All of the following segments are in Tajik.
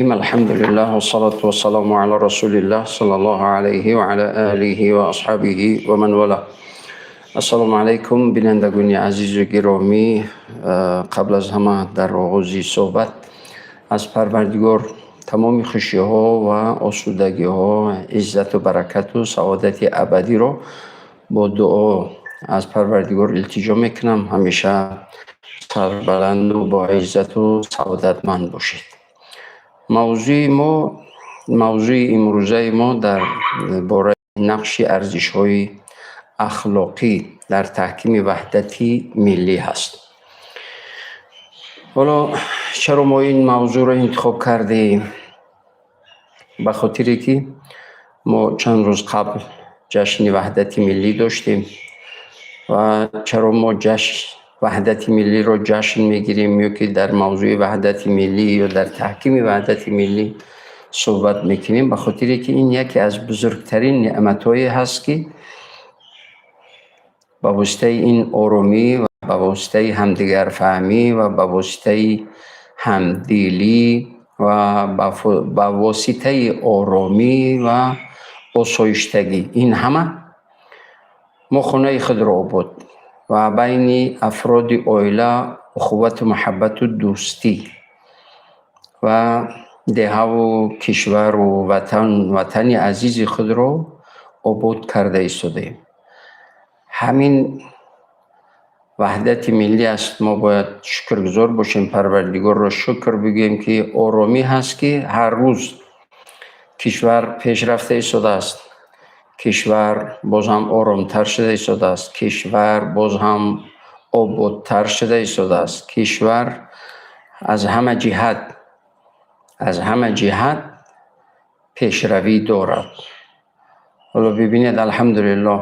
Алҳамдулиллаҳ вассалату вассаламу ала расулиллаҳ саллаллоҳу алайҳи ва ала олиҳи ва асҳобиҳи ва ман валаҳ. Ассалому алайкум, бинандагони азизу гиромӣ. Қабл аз ҳама, дар оғози суҳбат аз Парвардигор тамоми хушиҳо ва осудагиҳо, иззату баракату саодати абадиро бо дуо аз Парвардигор илтиҷо мекунам. Ҳамеша сарбаланду бо иззату саодатманд бошед. Мавзӯи мо, мавзӯи имрӯзаи мо дар бораи нақши арзишҳои ахлоқӣ дар таҳкими ваҳдати миллӣ ҳаст. Ҳоло чаро мо ин мавзӯъро интихоб кардем? Ба хотире ки мо чанд рӯз қабл ҷашни ваҳдати миллӣ доштем. Ва чаро мо ваҳдати миллиро ҷашн мегирем ё ки дар мавзӯи ваҳдати миллӣ ё дар таҳкими ваҳдати миллӣ суҳбат мекунем? Ба хотире ки ин яке аз бузургтарин неъматҳое ҳаст, ки ба воситаи ин оромӣ ва ба воситаи ҳамдигарфаҳмӣ ва ба воситаи ҳамдилӣ ва ба воситаи оромӣ ва осоиштагӣ, ин ҳама мо хонаи худро обод ва байни афроди оила ухуввату муҳаббату дӯстӣ ва деҳаву кишвару ватан, ватани азизи худро обод карда истодаем. Ҳамин ваҳдати миллӣ аст. Мо бояд шукргузор бошем, Парвардигорро шукр бигӯем, ки оромӣ ҳаст, ки ҳар рӯз кишвар пеш рафта истодааст, кишвар боз ҳам оромтар шуда истодааст, кишвар боз ҳам ободтар шуда истодааст, кишвар аз ҳама ҷиҳат пешравӣ дорад. Ҳоло бибинед, алҳамдулиллоҳ,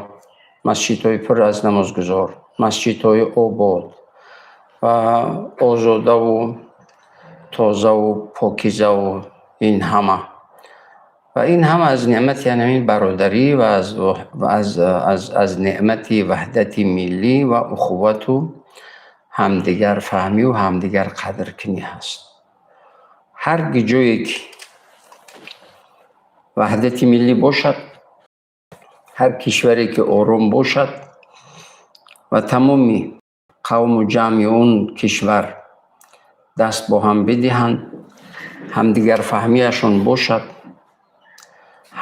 масҷидҳои пур аз намозгузор, масҷидҳои обод ва озодаву тозаву покизаву ин ҳама. Ва ин ҳама аз неъмати ҳамин бародарӣ ва аз неъмати ваҳдати миллӣ ва ухуввату ҳамдигарфаҳмиву ҳамдигар қадркунӣ ҳаст. Ҳар ҷое ки ваҳдати миллӣ бошад, ҳар кишваре ки ором бошад ва тамоми қавму ҷамъи он кишвар даст бо ҳам бидиҳанд, ҳамдигарфаҳмиашон бошад,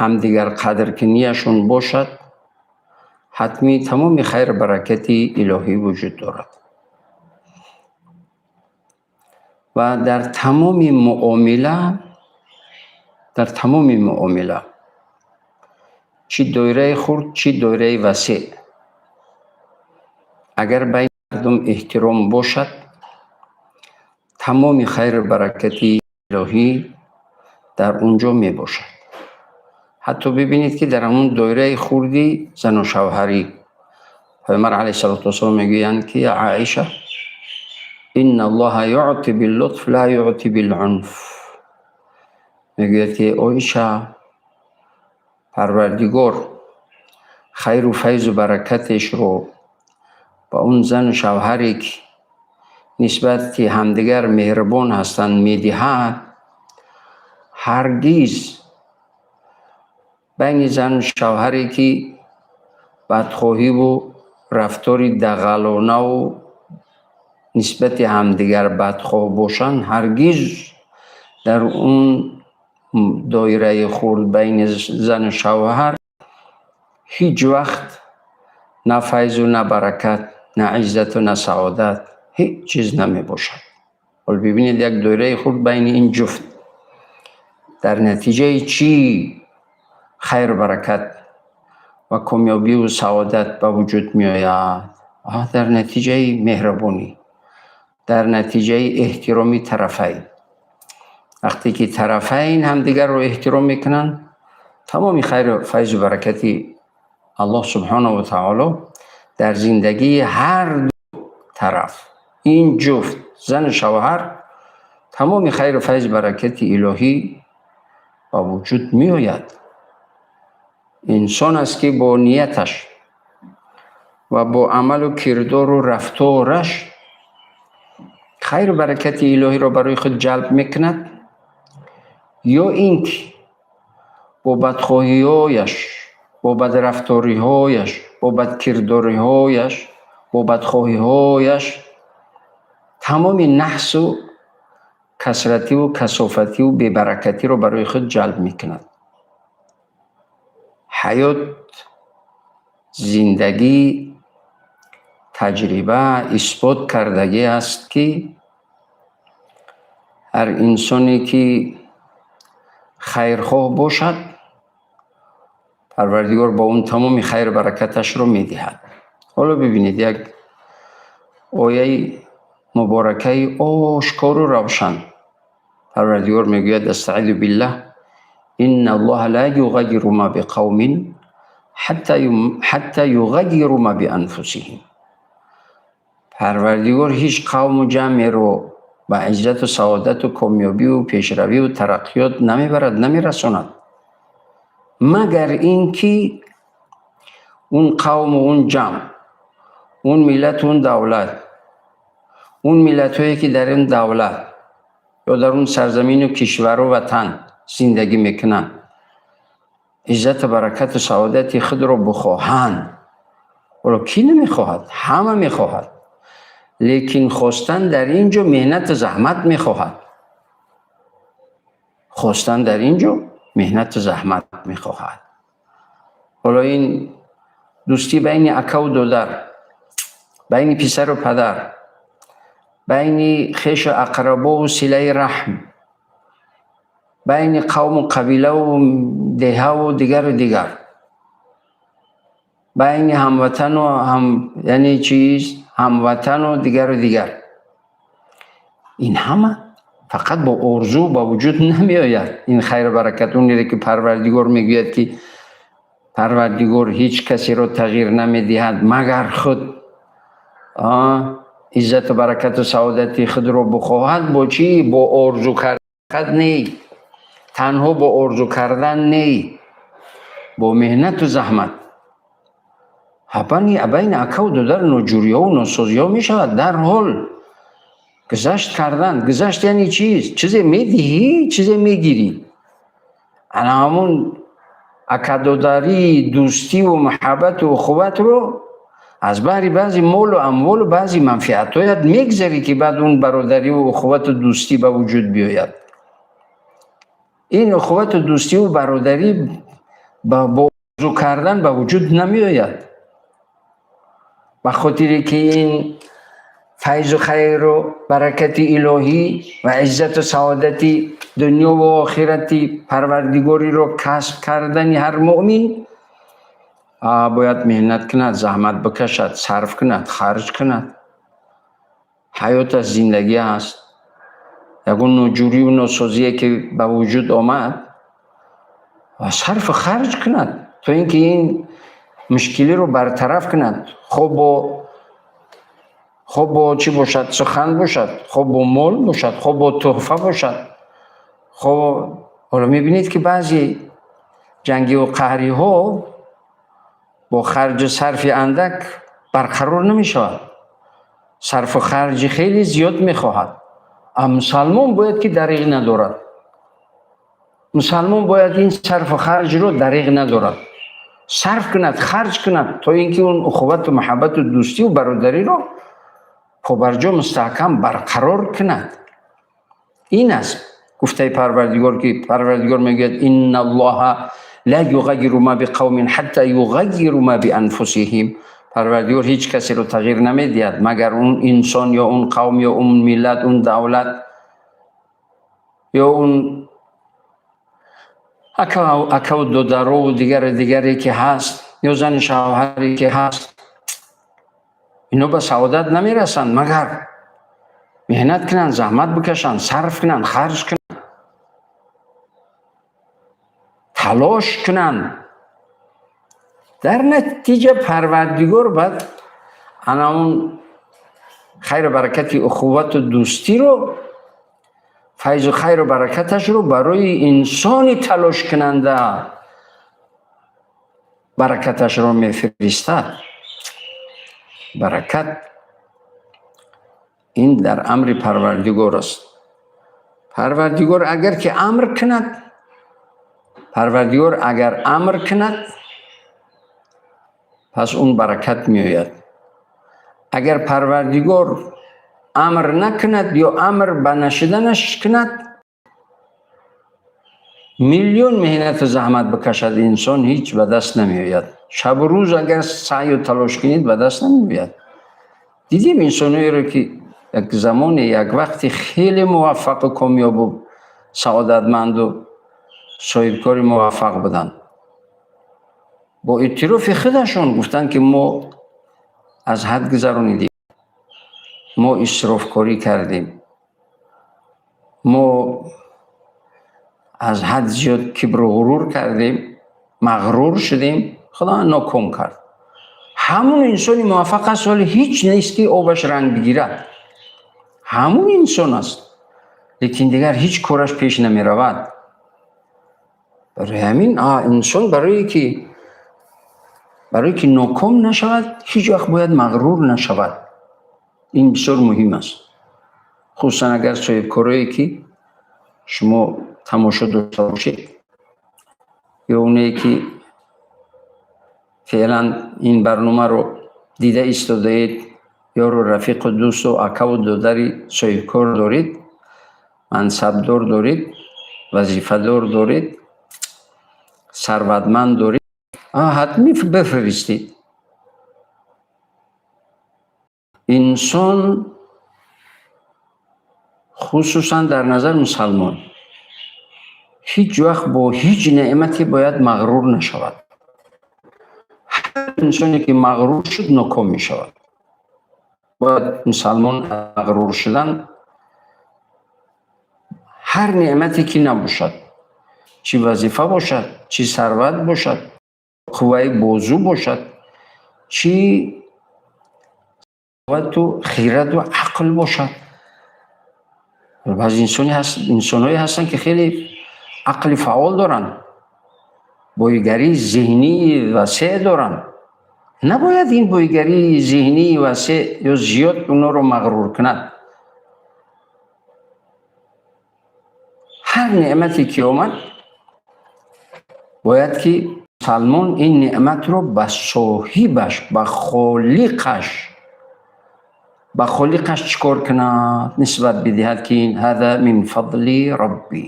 ҳамдигарқадркуниашон бошад, ҳатмӣ тамоми хайру баракати илоҳӣ вуҷуд дорад. Ва дар тамоми муомила, чӣ доираи хурд, чӣ доираи васеъ, агар байни мардум эҳтиром бошад, тамоми хайру баракати илоҳӣ дар он ҷо мебошад. Ҳатто бибинед, ки дар ҳамон доираи хурди зану шавҳарӣ Паёмбар алайҳиссалоту вассалом мегӯянд, ки: «Аиша, инна Аллоҳа юъти биллутф, ла юъти билунф». Мегӯяд, ки Оиша, Парвардигор хайру файзу баракатешро ба он зану шавҳаре, ки нисбати ҳамдигар меҳрубон ҳастанд, медиҳад. Ҳаргиз байни зану шавҳаре, ки бадхоҳиву рафтори дағалонаву нисбати ҳамдигар бадхоҳ бошанд, ҳаргиз дар он доираи хурд байни зану шавҳар ҳеҷ вақт на файзу на баракат, на иззату на саодат, ҳеҷ чиз намебошад. Ҳол бибинед, як доираи хурд байни ин ҷуфт дар натиҷаи чӣ хайру баракат ва комёбиву саодат ба вуҷуд меояд? Дар натиҷаи меҳрубонӣ, дар натиҷаи эҳтироми тарафайн. Вақте ки тарафайн ҳамдигарро эҳтиром мекунанд, тамоми хайру файзу баракати Аллоҳ субҳонаҳу ва таоло дар зиндагии ҳар ду тараф, ин ҷуфт зану шавҳар, тамоми хайру файзу баракати илоҳӣ ба вуҷуд меояд. Инсон аст, ки бо нияташ ва бо амалу кирдору рафтораш хайру баракати илоҳиро барои худ ҷалб мекунад. Ё ин ки бо бадхоҳиҳояш, бо бадрафториҳояш, бо бадкирдориҳояш, бо бадхоҳиҳояш тамоми наҳсу касративу касофативу бебаракатиро барои худ ҷалб мекунад. Ҳаёт, зиндагӣ, таҷриба исбот кардагӣ аст, ки ҳар инсоне ки хайрхоҳ бошад, Парвардигор ба он тамоми хайру баракаташро медиҳад. Ҳоло бибинед, як ояи муборакаи ошкору равшан. Парвардигор мегӯяд: астаизу биллаҳ, инна аллоҳа ла юғаййиру ма биқавмин ҳатта юғаййиру ма бианфусиҳим. Парвардигор ҳеҷ қавму ҷамъеро ба иззату саодату комёбию пешравию тараққиёт намебарад, намерасонад, магар ин ки он қавму он ҷамъ, он миллату он давлат, он миллатҳое ки дар ин давлат ё дар он сарзамину кишвару ватан зиндагӣ мекунанд, иззату баракату саодати худро бихоҳанд. Ҳоло кӣ намехоҳад? Ҳама мехоҳад. Лекин хостан дар ин ҷо меҳнату заҳмат мехоҳад. Хостан дар ин ҷо меҳнату заҳмат мехоҳад. Ҳоло ин дӯстӣ байни акаву додар, байни писару падар, байни хешу ақрабову силаи раҳм, байни қавму қабилаву деҳаву дигару дигар, байни ҳамватану ҳам, яъне чиз, ҳамватану дигару дигар, ин ҳама фақат бо орзу ба вуҷуд намеояд. Ин хайру баракат, онере ки Парвардигор мегӯяд, ки Парвардигор ҳеҷ касеро тағйир намедиҳад, магар худ иззату баракату саодати худро бихоҳад. Бо чӣ? Бо орзу кардан не, танҳо бо орзу кардан не, бо меҳнату заҳмат. Байни акаву додар ноҷӯриҳову носозиҳо мешавад, дарҳол гузашт кардан. Гузашт яъне чиз? Чизе медиҳӣ, чизе мегирӣ. Ана ҳамун акадодарӣ, дӯстиву муҳаббату ухувватро аз баҳри баъзи молу амволу баъзи манфиатҳоят мегзарӣ, ки баъд он бародариву ухуввату дӯстӣ ба вуҷуд биёяд. Ин ухуввату дӯстиву бародарӣ бо орзу кардан ба вуҷуд намеояд. Ба хотире ки ин файзу хайру баракати илоҳӣ ва иззату саодати дунёву охирати Парвардигориро касб кардани ҳар муъмин бояд меҳнат кунад, заҳмат бикашад, сарф кунад, харҷ кунад. Ҳаёт аст, зиндагӣ аст. Ягон ноҷӯриву носозие ки ба вуҷуд омад, сарфу харҷ кунад, то ин ки ин мушкилиро бартараф кунад, хоб бо чӣ бошад, сухан бошад, хоб бо мол бошад, хоб бо тӯҳфа бошад, хоб. Ҳоло мебинед, ки баъзе ҷангиву қаҳриҳо бо харҷу сарфи андак барқарор намешавад, сарфу харҷи хеле зиёд мехоҳад. А мусалмон бояд ки дариғ надорад. Мусалмон бояд ин сарфу харҷро дариғ надорад, сарф кунад, харҷ кунад, то ин ки он ухуввату муҳаббату дӯстиву бародариро побарҷо мустаҳкам барқарор кунад. Ин аст гуфтаи Парвардигор, ки Парвардигор мегӯяд: инна аллоҳа ла юғаййиру ма биқавмин ҳатта юғаййиру ма бианфусиҳим. Парвардигор ҳеҷ касеро тағйир намедиҳад, магар он инсон ё он қавм ё он миллат, он давлат ё он акаву додарову дигару дигаре ки ҳаст, ё зану шавҳаре ки ҳаст, ино ба саодат намерасанд, магар меҳнат кунанд, заҳмат бикашанд, сарф кунанд, харҷ кунанд, талош кунанд. Дар натиҷа Парвардигор баъд ана он хайру баракати ухуввату дӯстиро, файзу хайру баракаташро барои инсони талошкунанда баракаташро мефиристад. Баракат ин дар амри Парвардигор аст. Парвардигор агар ки амр кунад, Парвардигор агар амр кунад, пас он баракат меояд. Агар Парвардигор амр накунад ё амр ба нашуданаш кунад, миллион меҳнату заҳмат бикашад инсон, ҳеҷ ба даст намеояд. Шабу рӯз агар саъю талош кунед, ба даст намеояд. Дидем инсонҳоеро, ки як замоне, як вақте хеле муваффақу комёбу саодатманду соҳибкори муваффақ буданд. Бо эътирофи худашон гуфтанд, ки мо аз ҳад гузаронидем, мо исрофкорӣ кардем, мо аз ҳад зиёд кибру ғурур кардем, мағрур шудем, Худо ноком кард. Ҳамун инсони муваффақ аст, вале ҳеҷ нест, ки обаш ранг бигирад. Ҳамун инсон аст, лекин дигар ҳеҷ кораш пеш намеравад. Барои ҳамин инсон барое ки ноком нашавад, ҳеҷ вақт бояд мағрур нашавад. Ин бисёр муҳим аст, хусусан агар соҳибкорое, ки шумо тамошо дошта бошед, ё оне ки феълан ин барномаро дида истодаед, ёру рафиқу дӯсту акаву додари соҳибкор доред, мансабдор доред, вазифадор доред, сарватманд доред, ҳатмӣ бифиристед. Инсон, хусусан дар назар мусалмон, ҳеҷ вақт бо ҳеҷ неъмате бояд мағрур нашавад. Ҳар инсоне ки мағрур шуд, ноком мешавад. Бояд мусалмон мағрур шудан, ҳар неъмате ки набошад, чӣ вазифа бошад, чӣ сарват бошад, қувваи бозу бошад, чӣ сарвату хираду ақл бошад. Баъзе инсонҳое ҳастанд, ки хеле ақли фаъол доранд, боигарии зеҳнии васеъ доранд. Набояд ин боигарии зеҳнии васеъ ё зиёд онҳоро мағрур кунад. Ҳар неъмате ки омад, бояд ки мусалмон ин неъматро ба соҳибаш, ба холиқаш, ба холиқаш чӣ кор кунад? Нисбат бидиҳад, ки ин ҳаза мин фадли робби,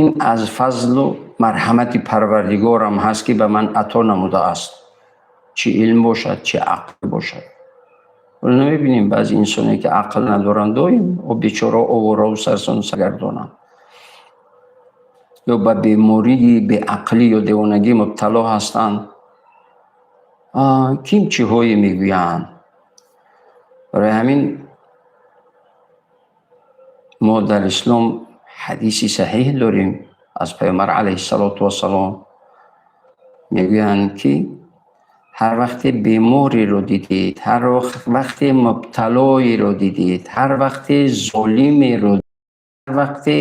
ин аз фазлу марҳамати Парвардигорам ҳаст, ки ба ман ато намудааст, чӣ илм бошад, чӣ ақл бошад. Вале намебинем, баъзе инсоне ки ақл надоранд, доим бечора оворау сарсону саргардонанд ё ба бемории беақлӣ ё девонагӣ мубтало ҳастанд, ким чиҳое мегӯянд. Барои ҳамин мо дар ислом ҳадиси саҳеҳ дорем аз Паёмбар алайҳиссалоту вассалом, мегӯянд, ки ҳар вақте бемореро дидед, ҳар вақте мубталоеро дидед, ҳар вақте золимеро, ҳар вақте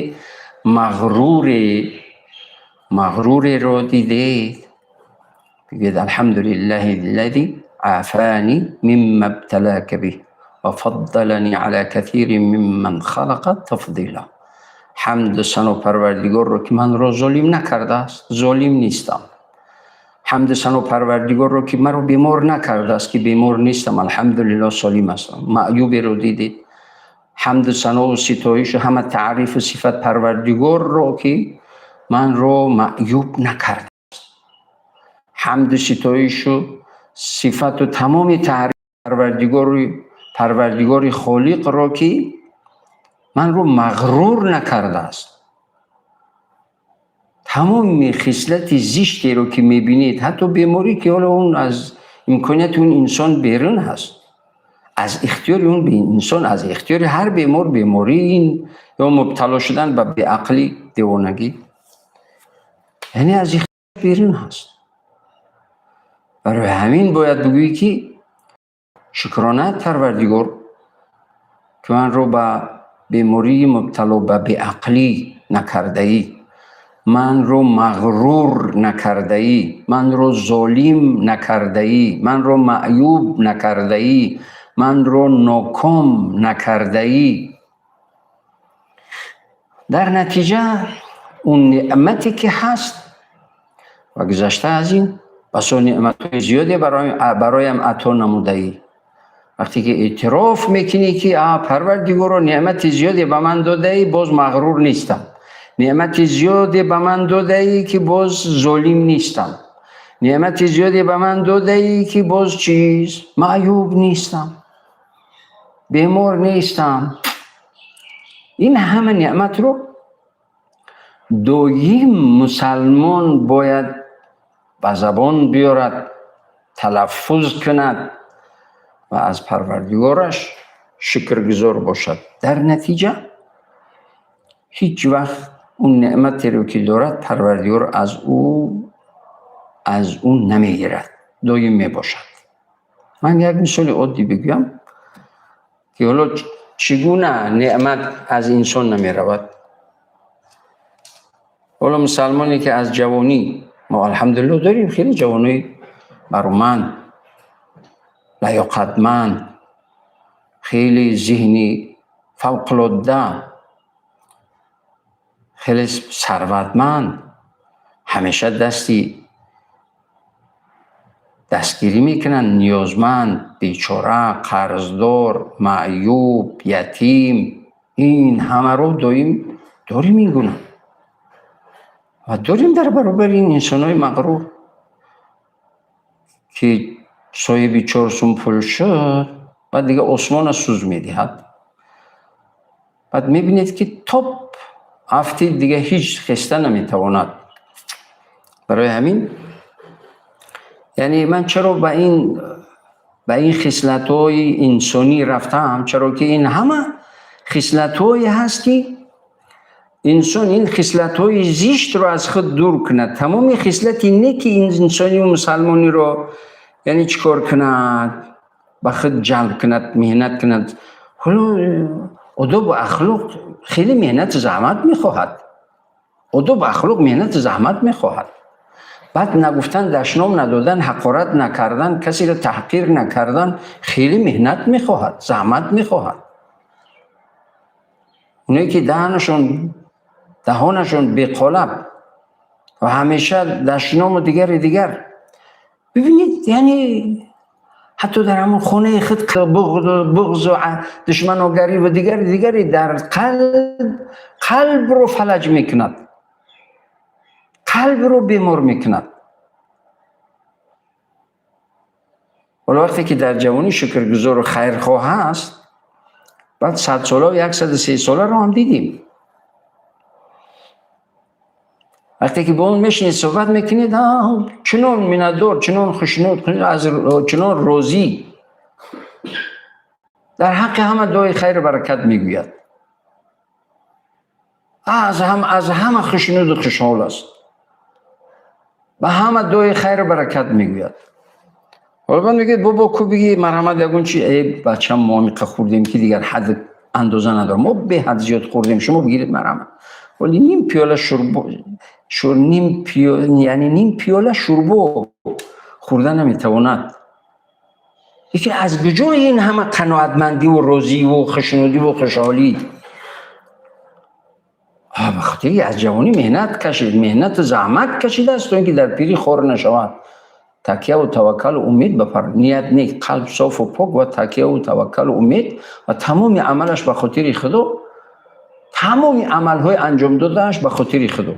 мағруреро дидед, бигӯед: «Алҳамдулиллаҳи аллази афани мимма бталака биҳ ва фаддалани ала касирин мимман халақа тафдила». Ҳамду сано Парвардигорро, ки манро золим накардааст, золим нестам. Ҳамду сано Парвардигорро, ки маро бемор накардааст, ки бемор нестам, алҳамдулиллоҳ, солим ҳастам. Маъюберо дидед, ҳамду санову ситоишу ҳама таърифу сифат Парвардигорро, ки манро маъюб накардааст. Ҳамду ситоишу сифату тамоми таъриф Парвардигори Холиқро, ки манро мағрур накардааст. Тамоми хислати зиштеро ки мебинед, ҳатто беморӣ, ки ҳоло он аз имконияти он инсон берун ҳаст, аз ихтиёри он инсон, аз ихтиёри ҳар бемор беморӣ ин ё мубтало шудан ба беақлӣ, девонагӣ, яъне аз ихтиёр берун ҳаст. Барои ҳамин бояд бигӯӣ, ки шукрона Парвардигор, ки манро ба бемории мубтало ба беақлӣ накардаӣ, манро мағрур накардаӣ, манро золим накардаӣ, манро маъюб накардаӣ, манро ноком накардаӣ. Дар натиҷа он неъмате ки ҳаст ва гузашта аз ин басо неъматҳои зиёде бароям ато намудаӣ. Вақте ки эътироф мекунӣ, ки Парвардигоро, неъмати зиёде ба ман додаӣ, боз мағрур нестам. Неъмати зиёде ба ман додаӣ, ки боз золим нестам. Неъмати зиёде ба ман додаӣ, ки боз чиз маъюб нестам, бемор нестам. Ин ҳама неъматро доим мусалмон бояд ба забон биёрад, талаффуз кунад ва аз Парвардигораш шукргузор бошад. Дар натиҷа ҳеҷ вақт он неъматеро, ки дорад, Парвардигор аз ӯ намегирад, доим мебошад. Ман як мисоли оддӣ бигӯям, ки ҳоло чӣ гуна неъмат аз инсон намеравад. Ҳоло мусалмоне, ки аз ҷавонӣ, мо алҳамдулилло дорем хеле ҷавонои бароманд, лаёқатманд, хеле зеҳни фавқулодда, хеле сарватманд, ҳамеша дасти дастгирӣ мекунанд ниёзманд, бечора, қарздор, маъюб, ятим. Ин ҳамаро доим дорем ин гуна. Ва дорем дар баробари ин инсонҳои мағрур, ки соҳиби 4 сум пул шуд, баъд дига осмона сӯз медиҳад. Баъд мебинед, ки топ афтид, дига ҳеҷ хеста наметавонад. Барои ҳамин, яъне ман чаро ба ин хислатҳои инсонӣ рафтаам? Чаро ки ин ҳама хислатҳое ҳаст, ки инсон ин хислатҳои зиштро аз худ дур кунад, тамоми хислати неки инсонию мусалмониро, яъне чӣ кор кунад? Ба худ ҷалб кунад, меҳнат кунад. Ҳоло одобу ахлоқ хеле меҳнату заҳмат мехоҳад. Одобу ахлоқ меҳнату заҳмат мехоҳад. Баъд нагуфтан, дашном надодан, ҳақорат накардан, касеро таҳқир накардан хеле меҳнат мехоҳад, заҳмат мехоҳад. Оное ки даҳонашон беқолаб ва ҳамеша дашному дигари дигар, бибинед, яъне ҳатто дар ҳамон хонаи худ буғзу душманогарӣ ва дигари дигаре дар қалб, қалбро фалаҷ мекунад, қалбро бемор мекунад. Ҳоло вақте ки дар ҷавонӣ шукргузору хайрхоҳ аст, баъд 100 сола, 103 соларо ҳам дидем. Вақте ки бо он мешинед, суҳбат мекунед, чунон миннатдор, чунон хушнуд, чунон розӣ, дар ҳаққи ҳама дуои хайру баракат мегӯяд, аз ҳама хушнуду хушҳол аст, ба ҳама дуои хайру баракат мегӯяд. Ҳоло баъд мегӯяд: «Бобо, ку бигӣ, марҳамат, ягон чи». «Э, бачам, мо ҳамиқа хӯрдем, ки дигар ҳад андоза надорам. Мо беҳад зиёд хӯрдем, шумо бигиред, марҳамат». Вале ним пиёла шурбо, яъне ним пиёла шурбо хӯрда наметавонад. Яке аз куҷои ин ҳама қаноатмандиву розиву хушнудиву хушҳолӣ? Ба хотири аз ҷавонӣ меҳнат кашид, меҳнату заҳмат кашидааст, то ин ки дар пирӣ хор нашавад. Такяву таваккалу умед ба ният нек, қалб софу пок ва такяву таваккалу умед ва тамоми амалаш ба хотири Худо, тамоми амалҳои анҷом додааш ба хотири Худо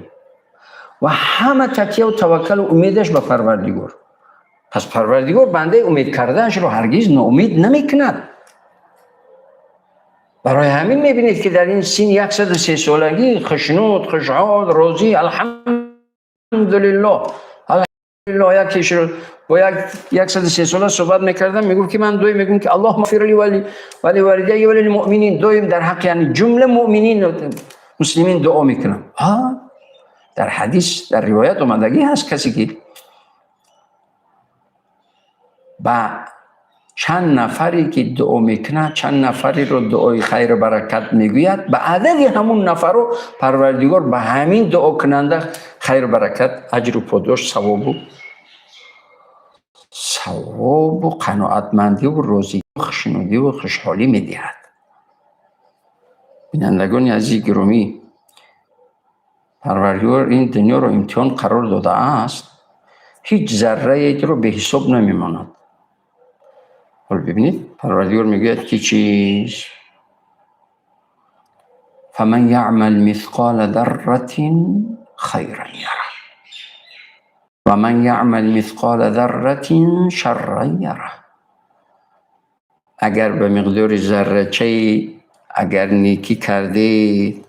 ва ҳама такяву таваккалу умедаш ба Парвардигор. Пас Парвардигор бандаи умед кардаашро ҳаргиз ноумед намекунад. Барои ҳамин мебинед, ки дар ин син 103 солагӣ хушнуд, хушҳол, розӣ, алҳамдулиллоҳ, алҳамдулиллоҳ. Якешро бо 103 сола суҳбат мекардам, мегуфт, ки ман доим мегӯям, ки اللهم اغفر لي ولوالدي وللمؤمنين. Доим дар ҳаққи, яъне ҷумла муъминин, муслимин дуо мекунам. Дар ҳадис, дар ривоят омадагӣ ҳаст, касе ки ба чанд нафаре ки дуо мекунад, чанд нафареро дуои хайру баракат мегӯяд, ба адади ҳамун нафаро Парвардигор ба ҳамин дуокунанда хайру баракат, аҷру подош, савобу қаноатмандиву розию хушнудиву хушҳолӣ медиҳад. Бинандагони азизи гиромӣ. Парвардигор ин дунёро имтиҳон қарор додааст, ҳеҷ зарраеро беҳисоб намемонад. Ҳол бибинед, Парвардигор мегӯяд ки чиз? فمن يعمل مثقال ذرة خيرا يره ومن يعمل مثقال ذرة شرا يره. اگر به مقدار ذره‌چه اگر نیکی کردید،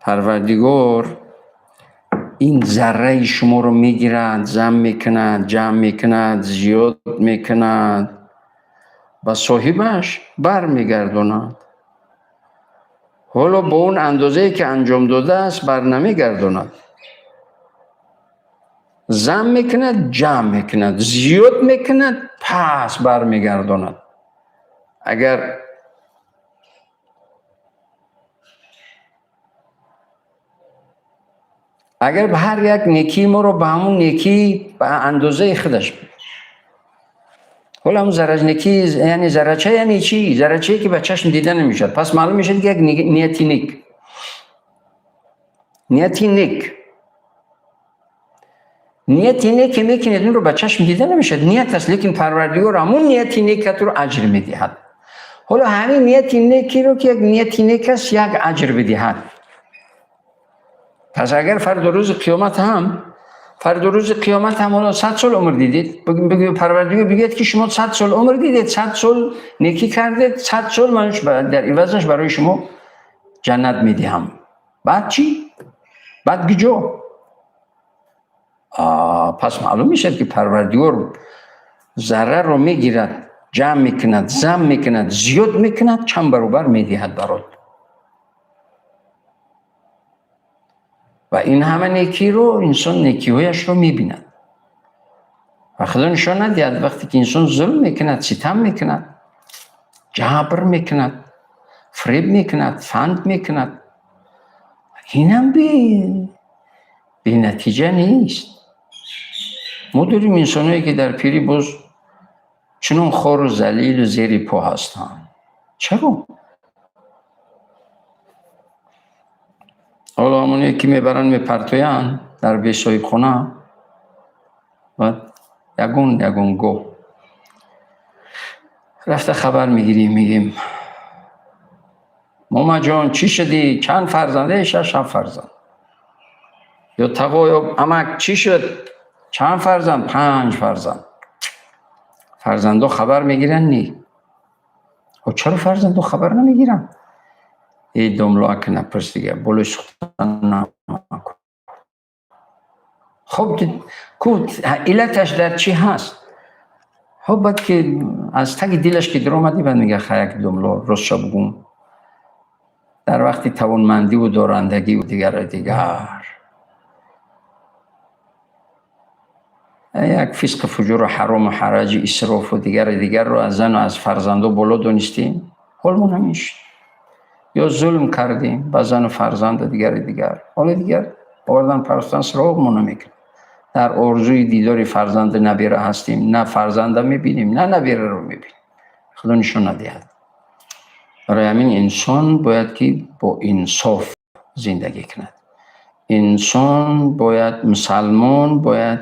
پروردگار این ذره شما رو میگیرد، جمع میکند، جمع میکند، زیاد میکند و صاحبش بر میگرداند. حالا با اون اندازه‌ای که انجام داده است بر نمیگرداند، زم میکند، جمع میکند، زیاد میکند، پس بر میگرداند. اگر به هر یک نیکی ما رو به همون نیکی به اندازه خودش، حالا همون ذره نیکی یعنی ذره چه، یعنی چی؟ ذره چه که به چشم دیده نمیشد. پس معلوم میشد که یک نیتی نیک، نیتی نیک، نیتی نیک که میکنید اون رو به چشم دیده نمیشد، نیت است، لیکن پروردگار همون نیتی نیکت رو اجر میدهد. حالا همین نیتی نیکی رو که یک نیتی نیک است یک اجر بدهد. پس اگر فردا روز قیامت هم، فردا روز قیامت هم حالا 100 سال عمر دیدید، بگید پروردگار بگید که شما 100 سال عمر دیدید، 100 سال نیکی کردید، 100 سال من در عوضش برای شما جنت میدهم. بعد چی؟ بعد کجا؟ پس معلوم میشد که پروردگار ذره رو میگیرد، جمع میکند، زم میکند، زیاد میکند، چند برابر میدهد برات. و این همه نیکی رو انسان نیکی‌هایش رو می‌بیند. و خدا نشان ندهد وقتی که انسان ظلم میکند، ستم میکند، جبر میکند، فریب میکند، فند میکند، اینم بی نتیجه نیست. ما داریم انسانهایی که در پیری باز چنون خار و ذلیل و زیر پا هستند. چرا؟ حالا همونی که میبرن میپرتوین در بی صاحب خونه و یگون گو رفته خبر میگیریم، میگیم ماما جان چی شدی؟ چند فرزنده؟ 6 7 فرزند. یا تقا یا امک چی شد؟ چند فرزند؟ 5 فرزند. فرزندها خبر میگیرن؟ نی. خب چرا فرزندها خبر نمیگیرن؟ ای دملا که نپرس دیگه، بلوش سخن نکن. خب کو علتش در چی هست؟ خب بعد که از تگ دلش که در اومدی، بعد میگه خیلی یک دملا راستش بگم، در وقتی توانمندی و دارندگی و دیگر دیگر یک فسق فجور و حرام و حرج اسراف و دیگر دیگر رو از زن و از فرزندو بالا دونستیم، حالمون همیشه یا ظلم کردیم به زن و فرزند و دیگر دیگر، حالا دیگر آوردن پرستان سراغمون نمیکنه. در آرزوی دیدار فرزند نبیره هستیم، نه فرزند میبینیم نه نبیره رو میبینیم. خدا نشون ندهد. برای همین انسان باید که با انصاف زندگی کند. انسان باید، مسلمان باید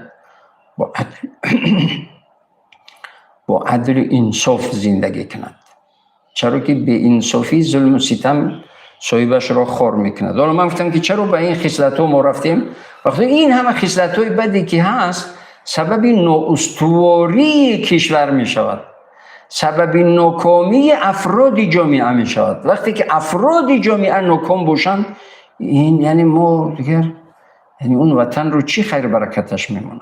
با عدل و انصاف زندگی کند. چرا که به انصافی ظلم و ستم صاحبش را خار میکند. حالا من گفتم که چرا به این خصلت ها ما رفتیم؟ وقتی این همه خصلت های بدی که هست سبب نااستواری کشور می شود، سبب ناکامی افراد جامعه می شود. وقتی که افراد جامعه ناکام باشند، این یعنی ما دیگر، یعنی اون وطن رو چی خیر برکتش میماند؟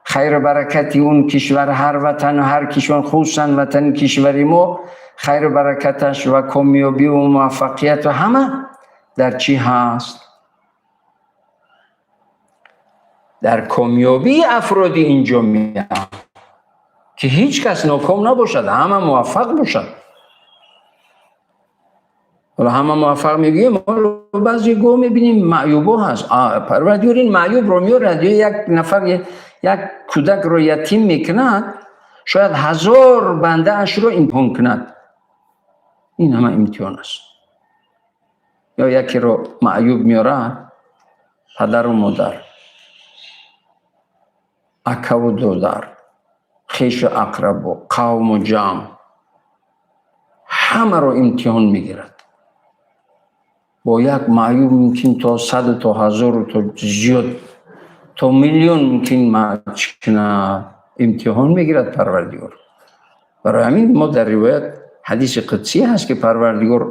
خیر برکتی اون کشور، هر وطن و هر کشور، خصوصا وطن کشوری ما، خیر برکتش و کامیابی و موفقیت و همه در چی هست؟ در کامیابی افراد این جامعه که هیچ کس ناکام نباشد، همه موفق باشد. حالا همه موفق میگیم، حالا بعضی گو میبینیم معیوبا هست. پروردگار این معیوب رو میارد، یا یک نفر یک کودک رو یتیم میکند، شاید 1000 بنده اش رو امتحان کند. این همه امتحان است. یا یکی رو معیوب میاره، Падару модар, акаву додар, хешу ақрабо, қавму ҷамъ, ҳамаро имтиҳон мегирад. Бо як маъюб мумкин то саду, то ҳазору, то зиёд, то миллион мумкин кунад. Имтиҳон мегирад Парвардигор. Барои ҳамин мо дар ривоят, ҳадиси қудсӣ ҳаст, ки Парвардигор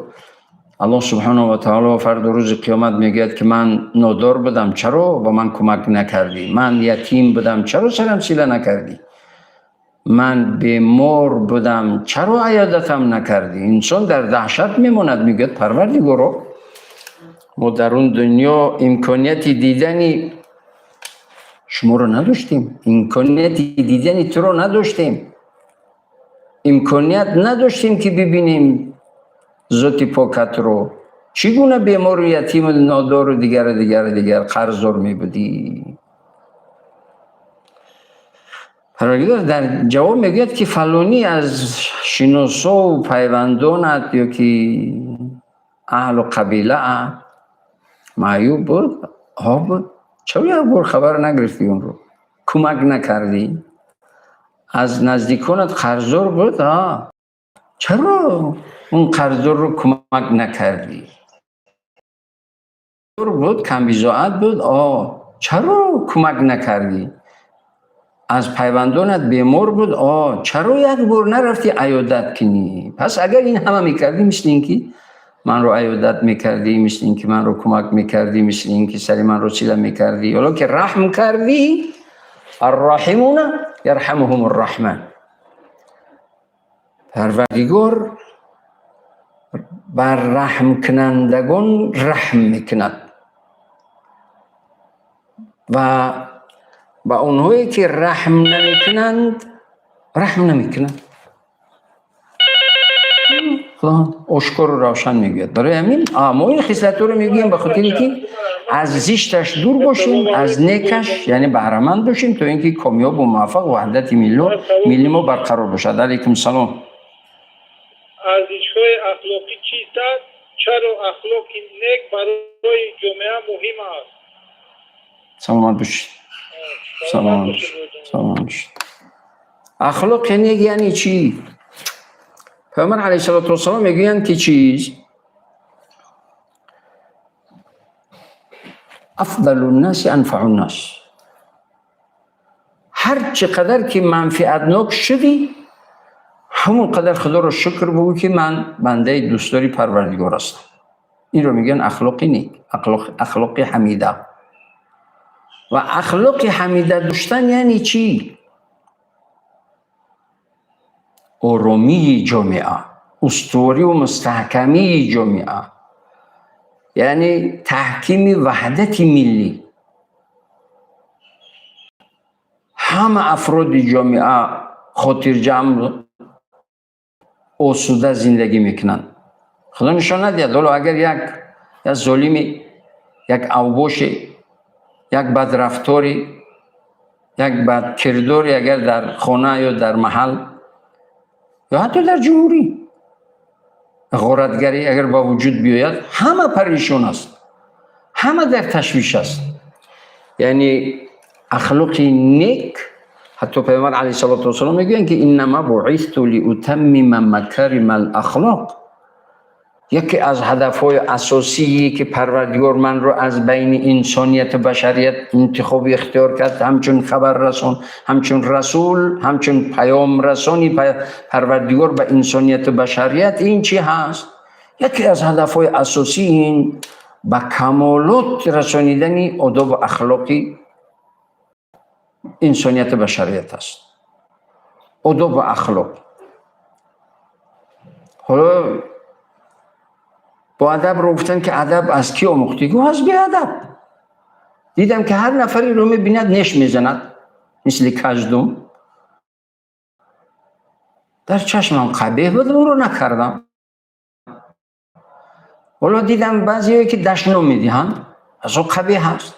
Аллоҳ субҳанаҳу ва таоло фардо, рӯзи қиёмат, мегӯяд, ки ман нодор будам, чаро ба ман кӯмак накардӣ? Ман ятим будам, чаро сарам сила накардӣ? Ман бемор будам, чаро аёдатам накардӣ? Инсон дар даҳшат мемонад, мегӯяд: «Парвардигоро, мо дар он дунё имконияти дидани шуморо надоштем, имконияти дидани туро надоштем, имконият надоштем, ки бибинем зоти покатро. Чӣ гуна бемору ятиму нодору дигару дигару дигар, қарздор мебудӣ?» Парвардигор дар ҷавоб мегӯяд, ки фалонӣ аз шиносову пайвандонат ё ки аҳлу қабилаат маъюб буд? Ҳо, буд. Чаро як бор хабар нагирифтӣ, онро кӯмак накардӣ? Аз наздиконат қарздор буд? А чаро он қарздорро кӯмак накардӣ? Буд, камбизоат буд? О, чаро кӯмак накардӣ? Аз пайвандонат бемор буд? О, чаро як бор нарафтӣ аёдат кунӣ? Пас агар ин ҳама мекардӣ, мисли ин ки манро аёдат мекардӣ, мисли ин ки манро кӯмак мекардӣ, мисли ин ки сари манро сила мекардӣ. Ҳоло ки раҳм кардӣ, الراحمون يرحمهم الرحمن. Парвардигор бар раҳмкунандагон раҳм мекунад ва ба онҳое ки раҳм намекунанд, раҳм намекунад. Худо ошкору равшан мегӯяд. Барои ҳамин мо ин хислатҳоро мегӯем, ба хотире ки аз зишташ дур бошем, аз некаш, яъне, баҳраманд бошем, то ин ки комёбу муваффақ, ваҳдати милли мо барқарор бошад. Алайкум салом. Арзишҳои ахлоқӣ чист? Чаро ахлоқи нек барои ҷомеа муҳим аст? Саломат бошед, саломат бошед, саломат бошед. Ахлоқи нек яъне чӣ? Паёмбар алайҳиссалоту вассалом мегӯянд, ки чиз أفضل الناس أنفع الناس. Ҳар чӣ қадар ки манфиатнок шудӣ, ҳамон қадар Худоро шукр бугӯ, ки ман бандаи дӯстдори Парвардигор ҳастам. Инро мегӯянд ахлоқи нек, ахлоқи ҳамида. Ва ахлоқи ҳамида доштан яъне чӣ? Оромии ҷомеа, устувориву мустаҳкамии ҷомеа, яъне таҳкими ваҳдати миллӣ. Ҳама афроди ҷомеа хотирҷамъ, осуда зиндагӣ мекунанд. Худо нишон надиҳад, ҳоло агар як золими, як авбоше, як бадрафтори, як бадкирдоре агар дар хона ё дар маҳал ё ҳатто дар ҷумҳурӣ ғоратгарӣ агар ба вуҷуд биёяд, ҳама парешон аст, ҳама дар ташвиш аст. Яъне ахлоқи нек, ҳатто Паёмбар алайҳиссалоту вассалом мегӯянд, ки إنما بعثت لأتمم مكارم الأخلاق. Яке аз ҳадафҳои асосие ки Парвардигор манро аз байни инсонияту башарият интихобу ихтиёр кард, ҳамчун хабаррасон, ҳамчун расул, ҳамчун паёмрасони Парвардигор ба инсонияту башарият, ин чӣ ҳаст? Яке аз ҳадафҳои асосӣ ин ба камолот расонидани одобу ахлоқи инсонияту башарият аст. Одобу ахлоқ. Ҳоло бо адабро гуфтанд, ки адаб аз кӣ омӯхтӣ? Гуфт: «Аз беадаб. Дидам, ки ҳар нафареро мебинад, неш мезанад, мисли каждум. Дар чашмам қабеҳ буд, онро накардам. Ҳоло дидам, баъзеое ки дашном медиҳанд, аз он қабеҳ аст.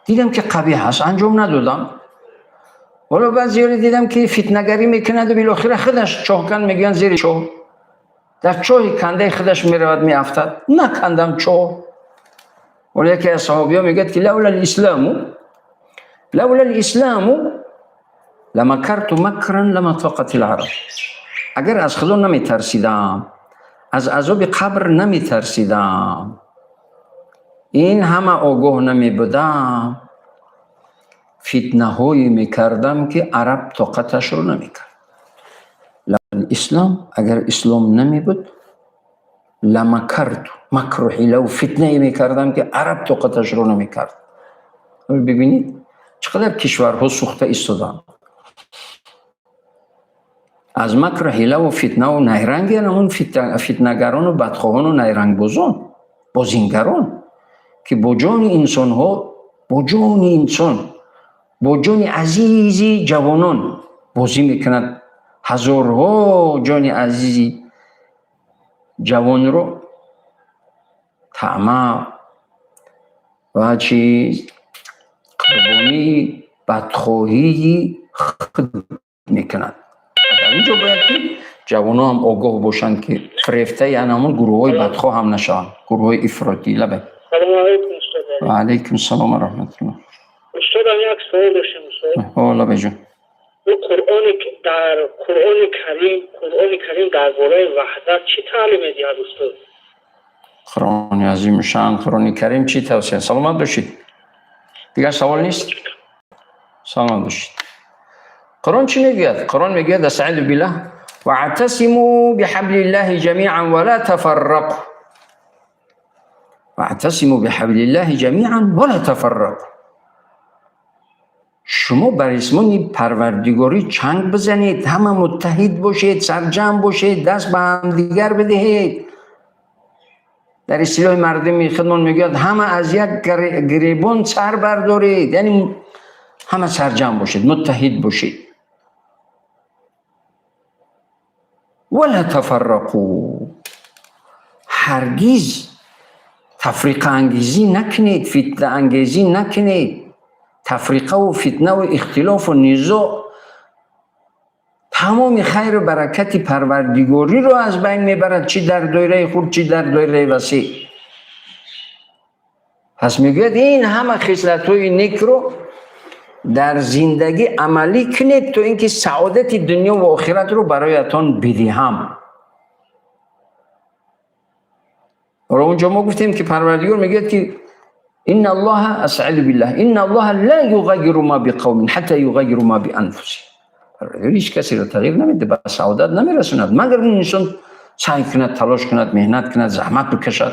Дидам, ки қабеҳ аст, анҷом надодам. Ҳоло баъзеёре дидам, ки фитнагарӣ мекунаду билохира худаш чоҳкан мегӯянд, зери чоҳ, дар чоҳи кандаи худаш меравад, меафтад. Накандам чоҳ». Ҳоло яке аз саҳобиҳо мегӯяд, ки لولا الإسلام لمكرت مكرا لما طاقته العرب. Агар аз Худо наметарсидам, аз азоби қабр наметарсидам, ин ҳама огоҳ намебудам, фитнаҳое мекардам, ки араб тоқаташро намекард. Ислом, агар ислом намебуд, لمكرت, макру ҳилаву фитнае мекардам, ки араб тоқаташро намекард. Бибинед, чӣ қадар кишварҳо сӯхта истоданд аз макру ҳилаву фитнаву найранги ҳамон фитнагарону бадхоҳону найрангбозон, бозингарон, ки бо ҷони инсонҳо, бо ҷони инсон, бо ҷони азизи ҷавонон бозӣ мекунад. Ҳазорҳо ҷони азизи ҷавонро таъма ва чиз қурбонии бадхоҳии худ мекунад. Дар ин ҷо бояд, ки ҷавонон ҳам огоҳ бошанд, ки фирефтаи ан ҳамон гурӯҳҳои бадхоҳ ҳам нашаванд, гурӯҳҳои ифротӣ. Лабай. Салому алайкум, устод. Ва алайкум салом ва раҳматуллоҳ. Устодам, як суол доштем, устод. Ҳо, лабайҷон. Қуръони дар Қуръони Карим дар бораи ваҳдат чӣ таълим медиҳад, устод? Қуръони азимушшаън, Қуръони Карим чӣ тавсия? Саломат бошед. Дигар савол нест? Саломат бошед. Қуръон чӣ мегӯяд? Қуръон мегӯяд: أستعيذ بالله، واعتصموا بحبل الله جميعا ولا تفرقوا، واعتصموا بحبل الله جميعا ولا تفرقوا. Шумо бар ресмони Парвардигорӣ чанг бизанед, ҳама муттаҳид бошед, сарҷамъ бошед, даст ба ҳамдигар бидиҳед. Дар истилоҳи мардуми худмон мегӯяд: ҳама аз як гиребон сар бардоред, яъне ҳама сарҷамъ бошед, муттаҳид бошед. ولا تفرقوا, ҳаргиз тафриқаангезӣ накунед, фитнаангезӣ накунед. Тафриқаву фитнаву ихтилофу низоъ тамоми хайру баракати Парвардигориро аз байн мебарад, чӣ дар доираи хурд, чӣ дар доираи васеъ. Пас мегӯяд: ин ҳама хислатҳои некро дар зиндагӣ амалӣ кунед, то ин ки саодати дунё ва охиратро бароятон бидиҳам. Ҳоло унҷо мо гуфтем, ки Парвардигор мегӯяд, ки إن الله، أستعيذ بالله، إن الله لا يغير ما بقوم حتى يغيروا ما بأنفسهم. Парвардигор ҳеҷ касеро тағйир намедиҳад, ба саодат намерасонад, магар он инсон саъй кунад, талош кунад, меҳнат кунад, заҳмат бикашад.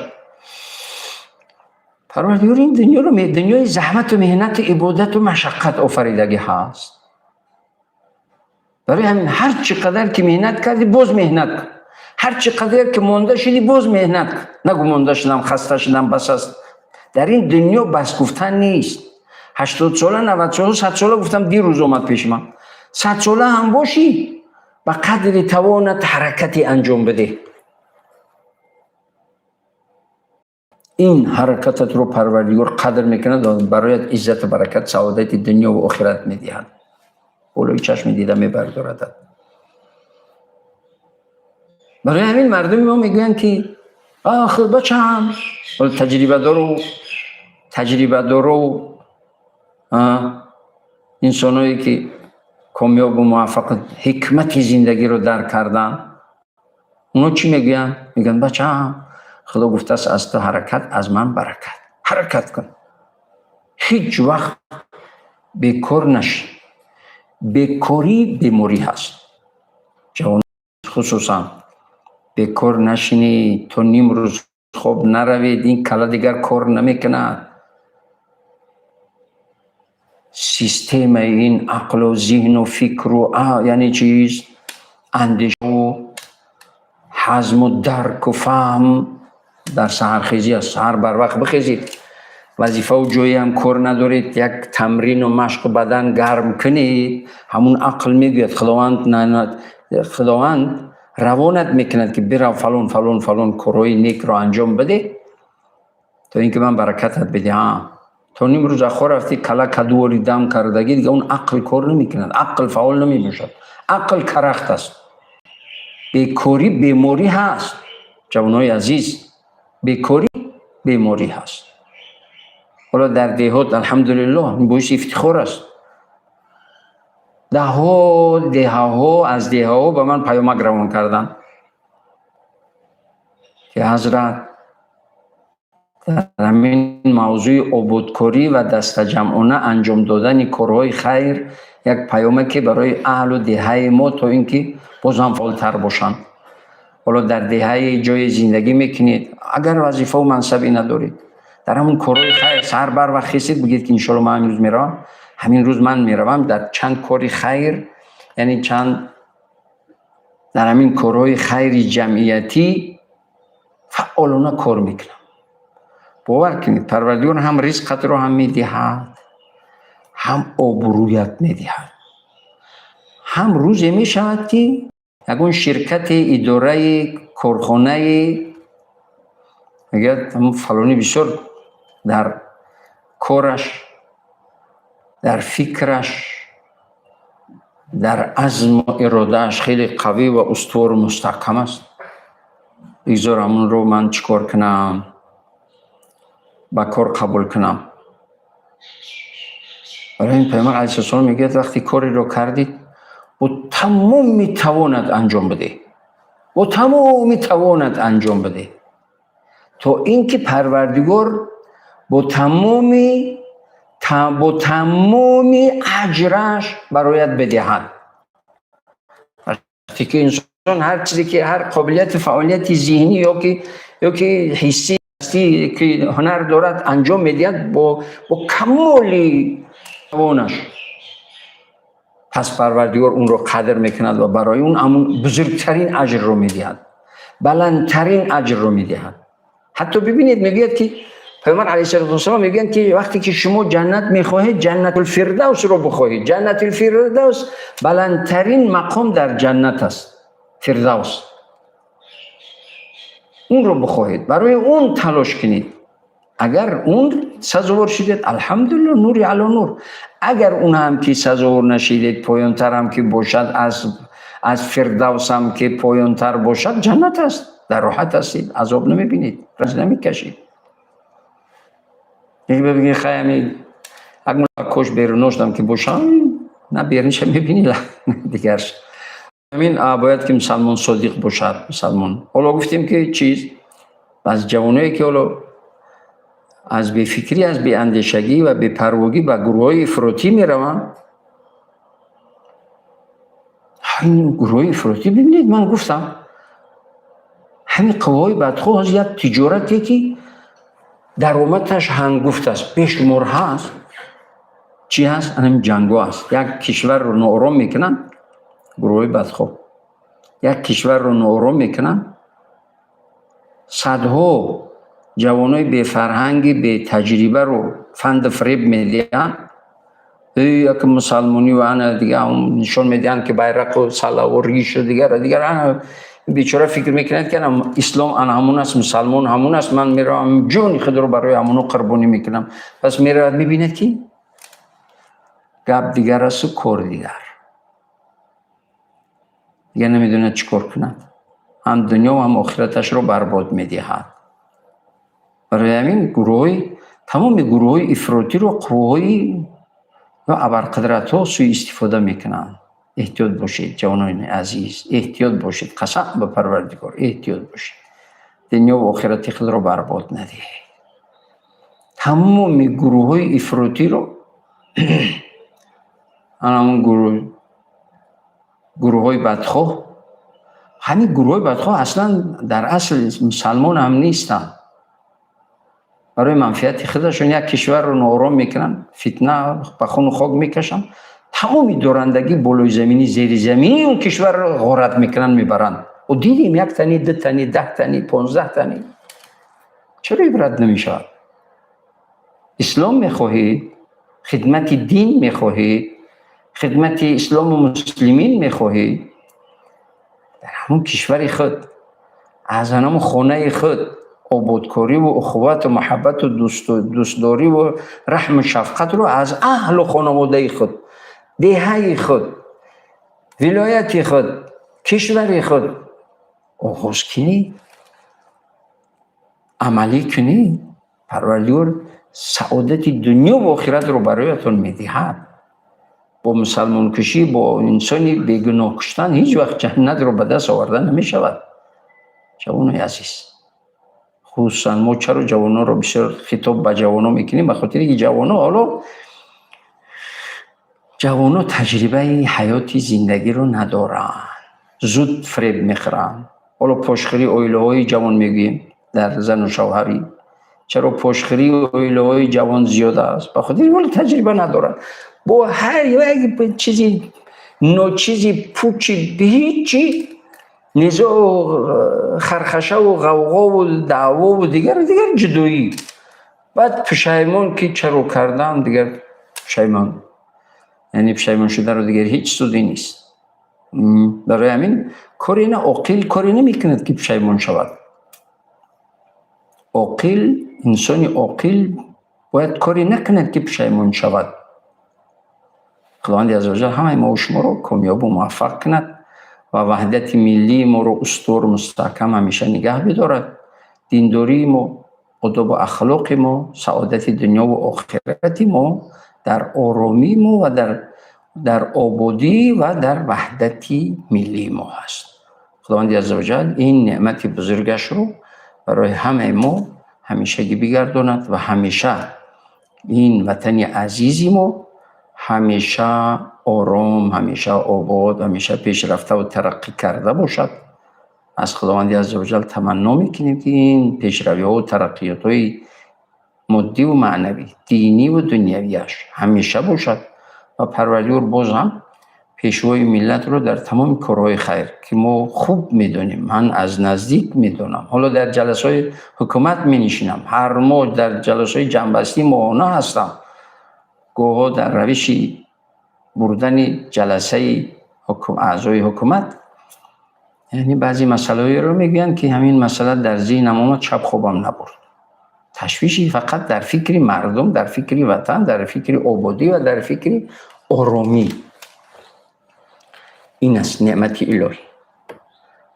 Парвардигор ин дунёро дунёи заҳмату меҳнату ибодату машаққат офаридагӣ ҳаст. Барои ҳамин ҳар чӣ қадар ки меҳнат кардӣ, боз меҳнат кун. Ҳар чӣ қадар ки монда шудӣ, боз меҳнат кун. Нагӯ: монда шудам, хаста шудам, бас аст. Дар ин дунё бас гуфтан нест. 80 сола, 90 сола, 100 сола гуфтам, дирӯз омад пеши ман, 100 сола ҳам бошӣ, ба қадри тавонат ҳаракате анҷом бидеҳ. Ин ҳаракататро Парвардигор қадр мекунад ва бароят иззату баракат, саодати дунё ва охират медиҳад, болои чашми дида мебардорадад. Барои ҳамин мардуми мо мегӯянд, ки ах, бачаам, таҷрибадору инсоное, ки комёбу муваффақ, ҳикмати зиндагиро дарк карданд, оно чӣ мегӯянд? Мегӯянд: бачаам, Худо гуфтааст: аз ту ҳаракат, аз ман баракат. Ҳаракат кун, ҳеҷ вақт бекор нашӣ. Бекорӣ беморӣ ҳаст. Ҷавон хусусан бекор нашинӣ, то нимрӯз хоб наравед, ин кала дигар кор намекунад. Системаи ин ақлу зиҳну фикру, яъне чиз, андешаву ҳазму дарку фаҳм дар саҳархезӣ аст. Саҳар барвақт бихезед, вазифаву ҷоеам кор надоред, як тамрину машқу бадан гарм кунед. Ҳамун ақл мегӯяд, Худованд равонат мекунад, ки бирав, фалон, фалон, фалон корҳои некро анҷом бидеҳ, то ин ки ман баракатат бидиҳам. То нимрӯз ахо рафтӣ, кала кадувори дам кардагӣ, дига он ақл кор намекунад, ақл фаъол намебошад, ақл карахт аст. Бекорӣ беморӣ ҳаст, ҷавонои азиз, бекорӣ беморӣ ҳаст. Ҳоло дар деҳот, алҳамдулиллоҳ, боиси ифтихор аст. Даҳҳо деҳаҳо, аз деҳаҳо ба ман паёмак равон карданд, ки ҳазрат, дар ҳамин мавзӯи ободкорӣ ва дастаҷамъона анҷом додани корҳои хайр як паёмаке барои аҳлу деҳаи мо, то ин ки боз ҳам фаъолтар бошанд. Ҳоло дар деҳаи ҷое зиндагӣ мекунед, агар вазифаву мансабе надоред, дар ҳамон корҳои хайр саҳар барвақт хестед, бигӯед, ки иншоалло ман ҳамин рӯз меравам, ҳамин рӯз ман меравам дар чанд кори хайр, яъне чанд дар ҳамин корҳои хайри ҷамъиятӣ фаъолона кор мекунам. Бовар кунед, Парвардигор ҳам ризқатро ҳам медиҳад, ҳам обрӯят медиҳад, ҳам рӯзе мешавад, ки ягон ширкати, идораи, корхонаи мегӯяд: ҳамн фалонӣ бисёр дар кораш, дар фикраш, дар азму иродааш хеле қавӣ ва устувору мустаҳкам аст. Бигзор ҳамонро ман чӣ кор кунам, ба кор қабул кунам. Барои ин Пайғамбар алайҳиссалом мегӯяд: вақте кореро кардед, бо тамоми тавонат анҷом бидеҳ, бо тамоми тавонат анҷом бидеҳ, то ин ки Парвардигор бо тамоми аҷраш бароят бидиҳад. Вақте ки инсон ҳар чизе ки ҳар қобилияти, фаъолияти зеҳнӣ ё ки ҳиссӣ, ки ҳунар дорад, анҷом медиҳад бо камоли тавонаш, пас Парвардигор онро қадр мекунад ва барои он ҳамун бузургтарин аҷрро медиҳад, баландтарин аҷрро медиҳад. Ҳатто бибинед, мегӯяд, ки Пайғамбар алайҳиссалоту вассалом мегӯянд, ки вақте ки шумо ҷаннат мехоҳед, Ҷаннатулфирдавсро бихоҳед. Ҷаннатулфирдавс баландтарин мақом дар ҷаннат аст. Фирдавс, онро бихоҳед, барои он талош кунед. Агар он сазовор шудед, алҳамдулилло, нури ало нур. Агар он ҳам ки сазовор нашидед, поёнтар ҳам ки бошад, аз Фирдавс ҳам ки поёнтар бошад, ҷаннат аст, дар роҳат ҳастед, азоб намебинед, ранҷ намекашед. Бигӣ: хай, ами як кош беруноштам ки бошам, на берунша мебинӣ, дигарш. Ҳамин бояд ки мусалмон содиқ бошад. Мусалмон, ҳоло гуфтем, ки чиз аз ҷавоное, ки ҳоло аз бефикрӣ, аз беандешагӣ ва бепарвогӣ ба гурӯҳҳои ифротӣ мераванд. Ҳамин гурӯҳҳои ифротӣ, бибинед, ман гуфтам, ҳамин қувваҳои бадхоҳ як тиҷорате, ки даромадаш ҳангуфт аст, бешумор ҳаст. Чӣ ҳаст? Ҳамин ҷангҳо аст. Як кишварро ноором мекунанд гурӯҳҳои бадхоҳ, як кишварро ноором мекунанд, садҳо ҷавонои бефарҳанги, бетаҷрибаро фанду фиреб медиҳанд. Як мусалмонӣ ва ана дига нишон медиҳанд, ки байрақу салаву ришу дигар дигар. Бечора фикр мекунад, ки ислом ана ҳамон аст, мусалмон ҳамон аст, ман меравам, ҷони худро барои ҳамоно қурбонӣ мекунам. Пас меравад, мебинад, ки гап дигар асту кор дигар. Дигар намедонад чӣ кор кунад, ҳам дунё, ҳам охираташро барбод медиҳад. Барои ҳамин гурӯҳҳои, тамоми гурӯҳҳои ифротиро қувваҳои ё абарқудратҳо сӯистифода мекунанд. Эҳтиёт бошед, ҷавонони азиз, эҳтиёт бошед. Қасам ба Парвардигор, эҳтиёт бошед, дунёву охирати худро барбод надиҳед. Тамоми гурӯҳҳои ифротиро, ҳамон гурӯҳҳои бадхоҳ, ҳамин гурӯҳҳои бадхоҳ аслан дар асл мусалмон ҳам нестанд. Барои манфиати худашон як кишварро ноором мекунанд, фитна ба хуну хок мекашанд, тамоми дорандагӣ болои заминӣ, зери заминии он кишварро ғорат мекунанд, мебаранд. Дидем, як тани, ду тани, 10 тани, 15 тани. Чаро ибрат намешавад? Ислом мехоҳед, хидмати дин мехоҳед, хидмати ислому муслимин мехоҳед, дар ҳамон кишвари худ, аз ҳамон хонаи худ ободкориву ухувату муҳаббату дӯстдориву раҳму шафқатро аз аҳлу хонаводаи худ, деҳаи худ, вилояти худ, кишвари худ оғоз кунӣ, амалӣ кунӣ. Парвардигор Саодати дунё ва охиратро бароятон медиҳад. Бо мусалмонкушӣ, бо инсони бегуноҳ куштан ҳеҷ вақт ҷаннатро ба даст оварда намешавад. Ҷавонои азиз, хусусан мо чаро ҷавононро бисёр хитоб ба ҷавонон мекунем? Ба хотире ки ҷавонон ҳоло ҷавонон таҷрибаи ҳаёти зиндагиро надоранд, зуд фиреб мехӯранд. Ҳоло пошхӯрии оилаҳои ҷавон мегӯем дар зану шавҳарӣ. Чаро пошхӯрии оилаҳои ҷавон зиёд аст? Ба хотири ҳоло таҷриба надоранд. Бо ҳар як чизи ночизи пучи ҳичи низоъ, хархашаву ғавғову даъвову дигар дигар ҷудоӣ. Баъд пушаймон ки чаро кардам, дигар пушаймон. Яъне пушаймон шударо дигар ҳеҷ суде нест. Барои ҳамин коре на оқил коре намекунад ки пушаймон шавад. Оқил, инсони оқил бояд коре накунад ки пушаймон шавад. Худованди азза ваҷал ҳамаи мову шуморо комёбу муваффақ кунад ва ваҳдати миллии моро устувор, мустаҳкам ҳамеша нигаҳ бидорад. Диндории мо, одобу ахлоқи мо, саодати дунёву охирати мо дар оромии мо ва дар ободӣ ва дар ваҳдати миллии мо ҳаст. Худованди азза ваҷал ин неъмати бузургашро барои ҳамаи мо ҳамешагӣ бигардонад ва ҳамеша ин ватани азизи мо ҳамеша ором, ҳамеша обод, ҳамеша пешрафтаву тараққӣ карда бошад. Аз Худованди азза ваҷал таманно мекунем, ки ин пешравиҳову тараққиётҳои моддиву маънавӣ, диниву дунявиаш ҳамеша бошад ва Парвардигор боз ҳам пешвои миллатро дар тамоми корҳои хайр, ки мо хуб медонем, ман аз наздик медонам, ҳоло дар ҷаласаҳои ҳукумат менишинам, ҳар моҳ дар ҷаласаҳои ҷамъбастии моҳона ҳастам, гоҳҳо дар равиши бурдани ҷаласаи аъзои ҳукумат, яъне баъзе масъалаҳоеро мегӯянд, ки ҳамин масъала дар зеҳнам омад, шаб хобам набурд. Ташвиши фақат дар фикри мардум, дар фикри ватан, дар фикри ободӣ ва дар фикри оромӣ. Ин аст неъмати илоҳӣ.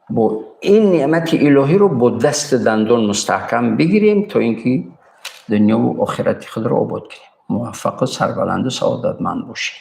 Бо ин неъмати илоҳиро бо дасту дандон мустаҳкам бигирем, то ин ки дунёву охирати худро обод кунем. Муваффақу сарбаланду саодатманд бошем.